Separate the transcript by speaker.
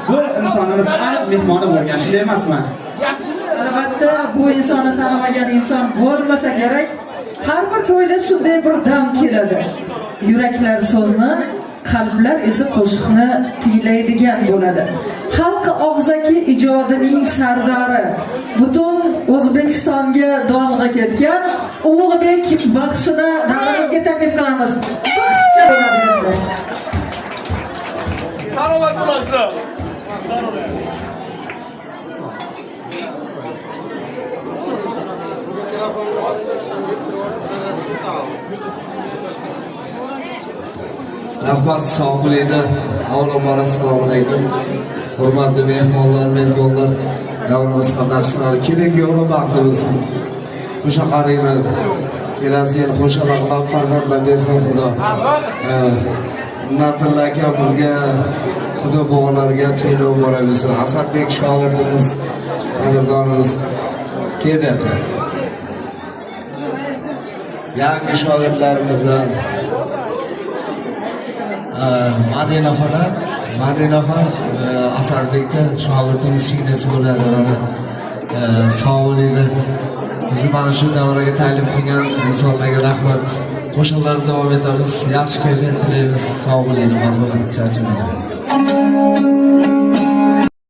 Speaker 1: Bu insonimiz aniq mehmoni bo'lgan, shunday emasmi?
Speaker 2: Albatta, bu insonni tanimagan inson bo'lmasa kerak. Har bir to'yda shunday bir dam keladi. Yuraklar so'zni, qalblar esa qo'shiqni tinglaydigan bo'ladi. Xalq og'zaki ijodining sardori, butun O'zbekistonga dong'i ketgan Ulug'bek baxshini davramizga taklif qilamiz. Baxshicha bo'ladi endi.
Speaker 3: Salomat bo'lasizlar.
Speaker 4: Rahmat, sog' bo'linglar. Avvalambor assalomu alaykum. Hurmatli mehmonlar, mezbonlar, davramiz qatnashchilari, kelin kuyovlar baxtli bo'lsin. Qo'sha qaringlar. Kelasi yil qo'shalaqlab farzandlar bersin Xudo. Natilla aka bizga Xudo bog'larga to'ylar muborak bo'lsin. Asadbek shogirdimiz, qadrdonimiz kelib. Yangi shogirdlarimizdan Madina xola, Madinaxon Asadbekda shogirdimiz singlisi bo'ladi. Mana sog' bo'linglar. Bizni mana shu davraga taklif qilgan insonlarga rahmat. Qo'shiqlarni davom etamiz. Yaxshi kayfiyat tilaymiz. Sog' bo'linglar, marhamat, charchamanglar.